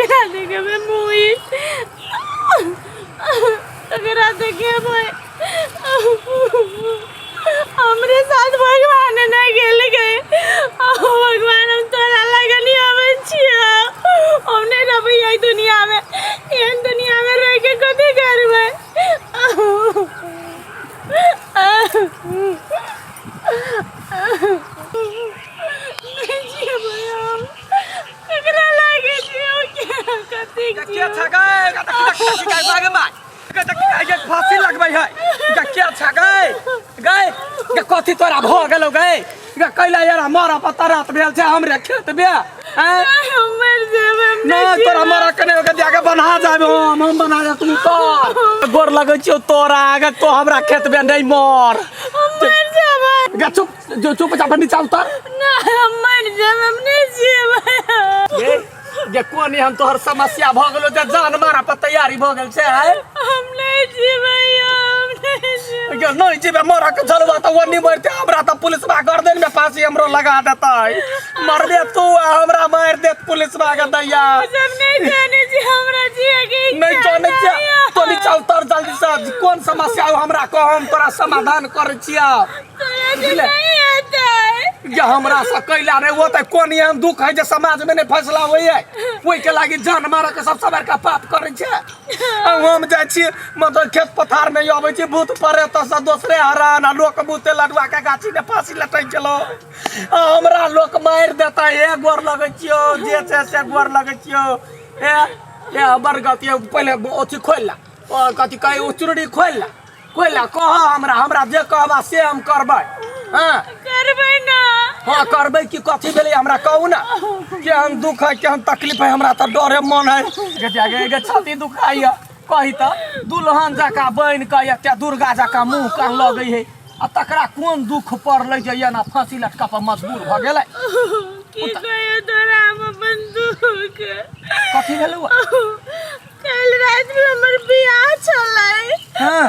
केकरा देखेबै मुँह ई? ककरा देखेबै? हमरे साथ भगवान नहि गेल गए। भगवान, हम तोरा लगन आबै छियै, हम नहि रहबै एहि दुनियामे। एहन दुनियामे रहिके कथी करबै? नहि जियबै हम। ककरा लागे छियै? कथी के छगै बागे मार के फांसी लगबै है। के छगै गै के कथी तोरा भऽ गेलौ गै? गे कैला यार मरा पता रात भेल छै हमरे खेत मे हैं? हम मर जेबै, हम नहीं तोरा मरा कने ओके जाके बन्हा जाबे। हम बन्हा जा, तू कर गोर लगै छियौ तोरा आगे तो हमरा खेत मे नहीं मर। हम मर जेबै। गे चुप जो चुप चाप नीचा उतर। ना, हम मर जेबै, हम नहीं जियबै। गे गे कोन एहन तोहर समस्या भऽ गेलो जे जान मारा पर तैयारी भऽ गेल छै आय? हम नहीं जीबै, हम नहीं जीबै। गे नहीं जीबे, मरऽ के छलवा तऽ ओन्नी मरते, हमरा तऽ पुलिसवा गर्दन में फांसी हमरो लगा देतै। मरबे तू आ हमरा मारि देत पुलिसवा के दैया। सब नहीं जाने छी, हमरा जिए के इच्छा नहीं जानै छियै। नहीं। तो नीचा उतर जल्दी से। कोन समस्या हो हमरा कह, हम तोरा समाधान करै छियै। तोरा से बुझले? नहीं हेतै। जे हमरा से कैला रे वो तऽ कोन एहन दुख है जे समाज में नहीं फैसला होइए, ओहि के लागी जान मारऽ के सबसे बड़का पाप करै छै। आ हम जाइ छी मतलब खेत पथार में अबै छी, भूत प्रेत से दोसरे हरान आ लोक भूते लडुआ के गाछी में फांसी लटकि गेलो आ हमरा लोक मारि देतै। हे गोर लगै छियौ, जे छै से गोर लगै छियौ। हे हे हमर गलती है, पहिले अथी खोलि ला, ओ कथी कहै ओ चुनरी खोलि ला, खोलि ला। कह हमरा, हमरा जे कहबा से हम करबै। हँ करबै ना? हँ करबै कि। कथी भेलै हमरा कहू ना, केहन दुख है, केहन तकलीफ है? हमरा तऽ डरे मन है। गे गे गे छाती दुखाइया। कही तऽ दुल्हन जकाँ बनि कऽ एते दुर्गा जकाँ मुँह कान लगै है आ तकरा कोन दुख पड़लै जे एना फांसी लटका पर मजबूर भऽ गेलै? की कहियो तोरा हम अपन दुख। कथी भेलै? काल्हि राति में हमर बियाह छलै। हँ,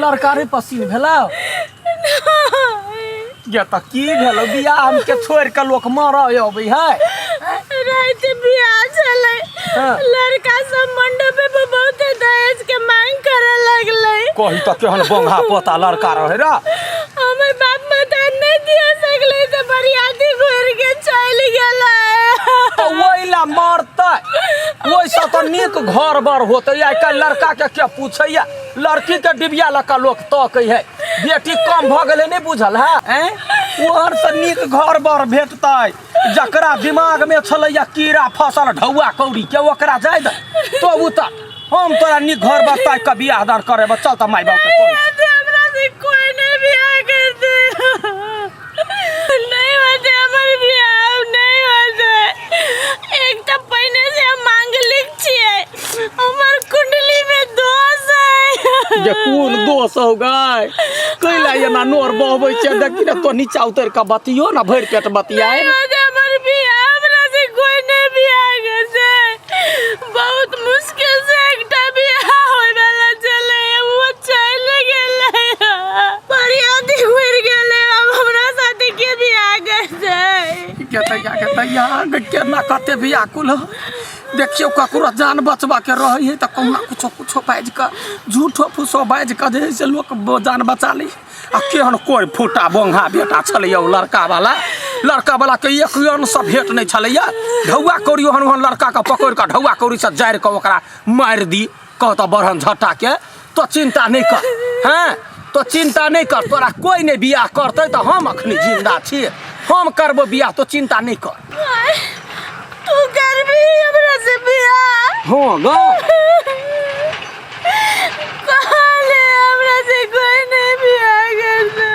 लड़का रे पसीन भेलौ? नहि। गे तऽ की भेलौ? बियाह हमके छोड़ि कऽ लोक मरऽ अबै है? राति बियाह छलै। हाँ। लड़का सब मंडप पे बहुत दहेज के मांग करे लगलै। कही तऽ केहन बोंघा पोता लड़का रहे रा? हमर बाप माता नहीं दिया सकलै तऽ बरियाती घुर के चलि गेलै। तऽ ओहि ला मरतै? ओहिसँ तऽ नीक घर बर होतै। आइ काल्हि लड़का के के पूछैया? लड़की के डिबिया लऽ कऽ लोक तकै है। बेटी कम भऽ गेलै, नहि बुझल है? ऐं ओहन से नीक घर बर भेटतै। जकरा दिमाग में छलैया कीड़ा फसल ढौआ कौड़ी के, ओकरा जाय दे। तो उतर, हम तोरा नीक घर बर ताकि कऽ बियाह दान करेबै। चल तऽ माय बाप के कहै। हमरा से कोई नहीं बियाह करते, नहीं होते हमर बियाह, नहीं होते। एक तऽ पहिने से हम मांगलिक छियै, हमर कुंडली में दोष है। जे कोन दोष हो गए? कैला एना नोर बहबै छै? देखी ने, तो नीचा उतर कऽ बतियो ने, भरि पेट बतियाए। नहीं होते हमर बियाह, हमरा से कोई नहीं बियाह करते। बहुत मुश्किल से एकटा बियाह होय वाला छलै, वो चलि गेलै, बरियाती घुरि गेलै। अब हमरा साथे के बियाह करतै? के तैया के तैया केना कते व्याकुल हो। देखियौ, ककरो जान बचबा के रहै है तऽ कहुना कुछो कुछो बाजि कऽ, झूठो फूसो बाजि कऽ जे है से लोक जान बचा ली। आ केहन कोइ फूटा बोंघा बेटा छलैया ओ लड़का वाला। लड़का वाला के एक से भेंट नहि छलैया। ढौआ कौड़ी ओहन ओहन लड़का के पकड़ि कऽ ढौआ कौड़ी से जारि कऽ ओकरा मारि दी। कह तऽ बढ़न झट्टा के। तो चिंता नहि कर, हँ तो चिंता नहि कर। तोरा कोइ नहि बियाह करतै तऽ हम अखनी जिंदा छी, हम करबो बियाह, तो चिंता नहि कर। तू करबी हमरा से बियाह? हँ ग। कहले हमरा से कोई नहीं बियाह करता।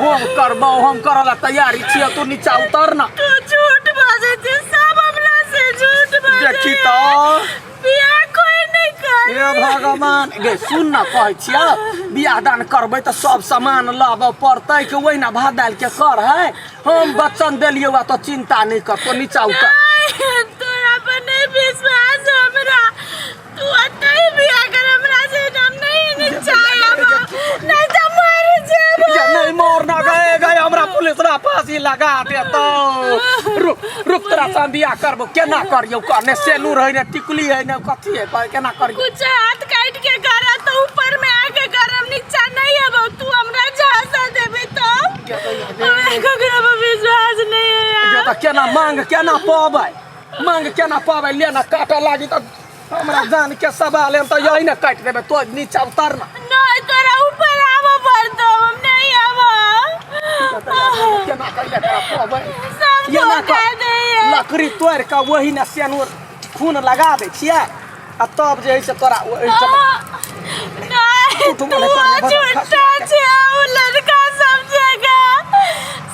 हम करबो, हम करऽ ला तैयारी छियै। तू नीचा उतर ना। तू झूठ बाजै छै, सब हमरा से झूठ बाजै। देखी तऽ बियाह कोई नहीं कर। हे भगवान गे, सुन ना, कहै छियै बियाह दान करबै तऽ सब सामान लाबऽ पड़तै कि ओहिना भात दालि के कर है। हम वचन देलियौ आ तो चिंता नहि कर, तो नीचा उतर। नहीं, तोरा पर नहीं विश्वास हमरा। तू अतै ही बियाह कर हमरा से, हम नहीं नीचा आएब, नहीं तो मर जेब। ये नहीं मर ना गए गए, हमरा पुलिस रा पास फांसी लगा देतौ। रुक रुक, तोरा से हम बियाह करबो। केना करियौ कहने? सेनूर है ने, टिकुली है ने, कथी है, केना करियौ? कुछ हाथ काट के करा तो ऊपर में आके करम, नीचा नहीं अब। तू हमरा झांसा देबे तो हमरा ककरो पर विश्वास नहीं है यार। तऽ केना मांग केना पबै, मांग केना पबै? ले ना, काटऽ लागी तऽ हमरा जान के सवाल है, हम तऽ यही ने काटि देबै। तो नीचा उतर ना। नहीं, तोरा ऊपर आबऽ पड़तो, हम नहीं आबऽ। केना करियै तोरा पबै? सब एना धोखा कर। दैए। लकड़ी तोड़ि कऽ वही ने सेनुर खून लगा दै छियै आ तब जे है से तोरा ओहि नहीं, तू तू मने कर ले, बस। झूठा छे। उ लड़का सब जगह,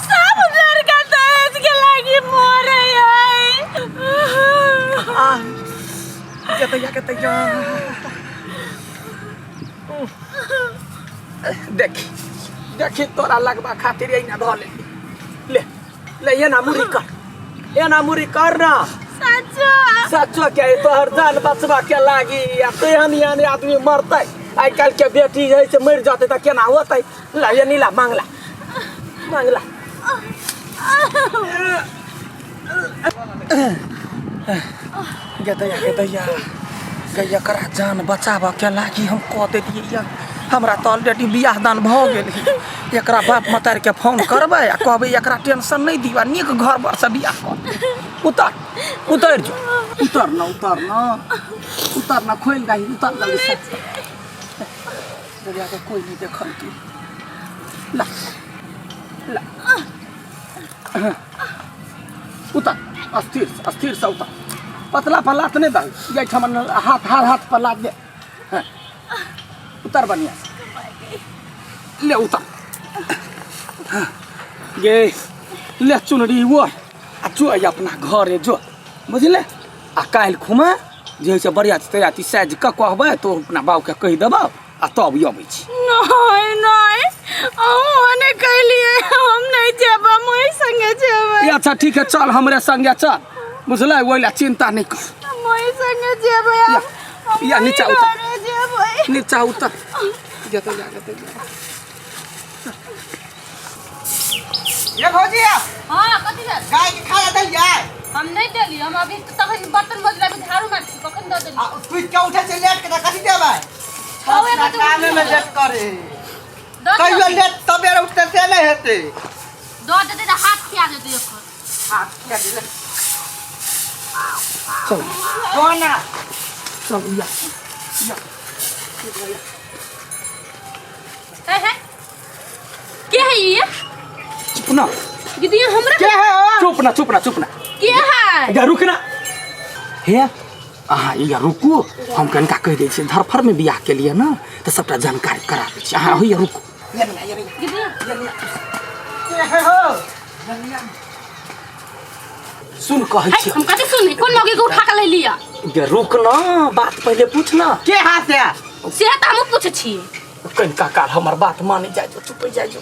सब लड़का दहेज के लागी मरे है। आ, गेतैया गेतैया, देखी देखी, तोरा लगबा खातिर एना धऽ ले। ले ले, एना मुरी कर, एना मुरी कर ना। सच्चो? सच्चो के, तोहर जान बचबा के लागी। आ तेहन एहन आदमी मरतै, आइ काल्हि के बेटी जे है से मरि जेतै तऽ केना होतै? ला ये नीला, मांगला मांगला। गेदैया गेदैया गैया, करा जान बचाबऽ के लागी हम कऽ देलियै। यऽ हमरा तऽ ऑलरेडी बियाह दान भऽ गेल है। एकरा बाप मतारिके फोन करबै आ कहबै एकरा टेंशन नहि दिअ, नीक घर बरसँ बियाह कर। उतर, उतर जो, उतर न, उतर न, उतर न, खोलि दही, उतर जल्दी से। गैया के कोई नहीं देखल तू। ला ला, उतर, अस्थिर से, अस्थिर से उतर। पतला पर लात नहीं दही, एहिठाम हाथ हाथ हाथ पर लात दे। हाँ। उतर बढ़िया से, ले उतर। हाँ। गे ले चुनरी वो आ जो अपना घरे जो, बुझले? आ काल्हि खुमा जे होइ छै बढ़िया से तैयारी साजि कऽ कहबै तो अपना बाबूके कहि देबौ आ तब अबै छी। नहीं नहीं, अहूँ ओने कहलिए, हम नहीं जेब, हम वही संगे जेबै। ए, अच्छा ठीक है, चल हमरे संगे चल, बुझलै? ओहि लए चिंता नहि कर। हम वही संगे जेबै। या, हम या, वही नीचा उतर। घरे जेबै। नीचा उतर, जतऽ जा जतऽ जा। ये भौजी। हाँ, कथी भेल? गाय के खाना देलियै? हम नहि देली। हम अभी तखन बर्तन मजला के झाड़ू मार छी, कखन दऽ देली? आ सुति के उठै छै लेट के तऽ कथी देबै? छौए बजे कामे में लेट करे। दऽ कहियो देली। लेट सबेरे उठते से नहि हेतै। दऽ देतै तऽ हाथ खिया देतै एकर। हाथ खिया देलै। चल। कोना? चल या या। हे हे, के है ये? चुप ना। दीदी, हमरा के है ओ? चुप ना, चुप ना, चुप ना। के है? इधर रुक ना। हे अहाँ इधर रुकू, हम कनिका कहि दै छियै, धरफड़ में बियाह के लिए ना तऽ सबटा जानकारी करा दै छी। अहाँ होइए, रुकू। दीदी। के है हो? सुन, कहै है, छी। हम कथी सुनी? कोन मौगी के उठा के ले लिया? गे रुक ना, बात पहिले पूछ ना। के हाथ से? से तऽ हमहूँ पूछै छी। कनिका काल हमर बात माने जाइ जो, चुप जाइ जो,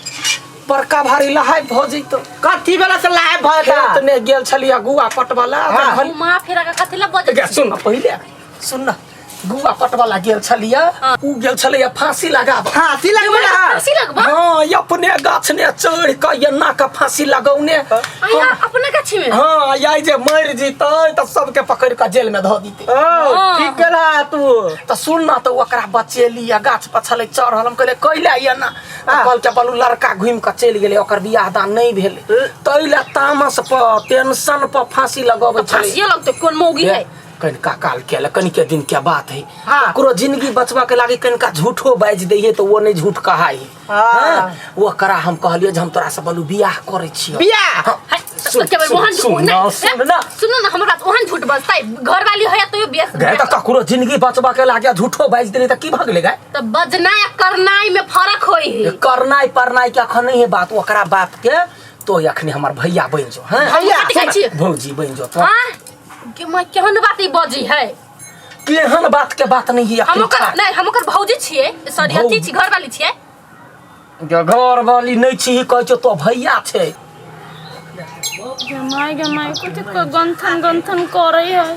बड़का भारी लहाइ भऽ जैतौ। कथी वाला से लाभ भऽ जेतै? खेत ने गेल छलियै गुआ पटवला। हाँ। तखन माँ फेरा के कथी ला बजै गे, छी? सुन न, पहिले सुन न। गुआ पटवला गेल छलियै, उ गेल छलैया फांसी लगाब। फांसी लगबै रहा? फांसी लगबा? हाँ, ई अपने गाछ ने चढ़ के एना के फांसी लगौने। आया अपने गाछी में? हाँ, आई जे मरि जीतै तऽ सबके पकड़ के जेल में धऽ दितै। ओ ठीक केला तू। तऽ सुन ना, तऽ ओकरा बचेली आ गाछ पर छलै चढ़ल। हम कहलियै कैला एना? तऽ कहलकै बलू लड़का घुमि कऽ चलि गेलै, ओकर बियाह दान नहि भेलै, ताहि लए तामस पर टेंशन पर फांसी लगबै छलै। फांसिए लगतै, कोन मौगी है? कनिका काल के ले, कनिके दिन के बात है। हाँ। ककरो जिंदगी बचबा के लागी कनिका झूठो बाजि दै है तऽ ओ नहि झूठ कहाइ है। हाँ। हाँ, ओकरा हम कहलियै जे हम तोरा से बोलू बियाह करै छियौ। बियाह? हाँ, है, सुन, के सुन, ओहन सुन ना, सुन ना। सुनू ना हमर बात, ओहन झूठ बजतै? घरवाली होया तैयो बेस गए तऽ ककरो जिंदगी बचबा के लागे झूठो बाजि देली तऽ की भऽ गेलै गाय? तऽ बजनाइ आ करनाइ में फर्क होई है। करनाइ परनाइ के अखन नहीं है बात। ओकरा बाप के तो अखनी हमर भैया बनि जो। हाँ? भैया? कथी कहै छी? भौजी बनि जो तो। हाँ? के माँ, केहन बात ई बजी है? केहन बात के बात नहीं है हम अखनी। ओकर नहीं, हम ओकर भौजी छियै, सॉरी, अथी छी, घरवाली छियै। घर वाली नहीं छी कहै छौ तो भैया छै। गमाय गमाय, कुछ गंथन गंथन करे है।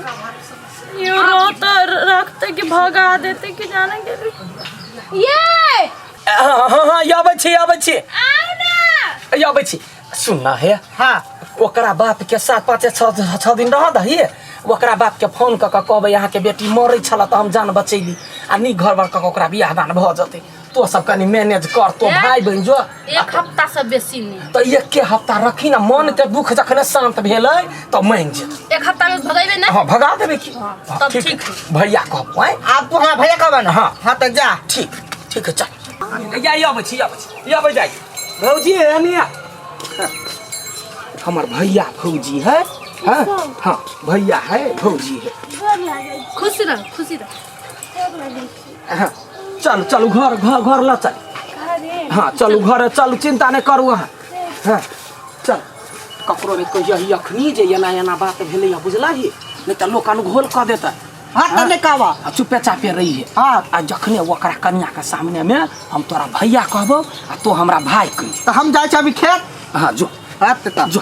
यो रोता रखते कि भगा देते कि जाने के लिए। ये हाँ हाँ हाँ, आबै छी, आबै छी। आओ ना। आबै छी। सुन ना हे। हाँ। ओकरा बाप के 7 5 6 6 दिन रह दही, ओकरा बाप के फोन कऽ कऽ कहबै अहाँके बेटी मरै छल तऽ हम जान बचैली आ नीक घर बर कऽ कऽ ओकरा बियाह दान भऽ जेतै। तो सब कनि मैनेज कर तो भाई बहिन जो। एक हफ्ता से बेसी नहीं। तऽ एके हफ्ता रखी ना, मन के दुख जखने शांत भेलै तऽ मानि जेतै। एक हफ्ता में भगेबे ना? हाँ भगा देबै की। हाँ, हाँ, तब ठीक ठीक। भैया कहब आँय? आब तू हमरा भैया कहबा ना? हाँ। हाँ तऽ जा। ठीक ठीक है, चल। या अबै छी, अबै छी, अबै जाइ भौजी एने आ। हमर भैया भौजी है। हाँ हाँ भैया है भौजी है। खुशी रह, खुशी रह। हाँ, चलू चलू घर घर घर ल चल। हाँ चलू घर चलू, चिंता नहीं करू अहाँ। हाँ चल, ककरो नहीं कहिए अखनी जे एना एना बात भेलै है, बुझलही? नहीं तऽ लोक अनघोल कऽ देतै। हाँ तऽ नहीं कहबा। आ चुपे चापे रही है। हाँ। आ जखने ओकरा कन्या के सामने में हम तोरा भैया कहबो आ तो हमरा भाई कही। तऽ हम जाइ छी अभी खेत। हाँ जो। हाँ तऽ जो।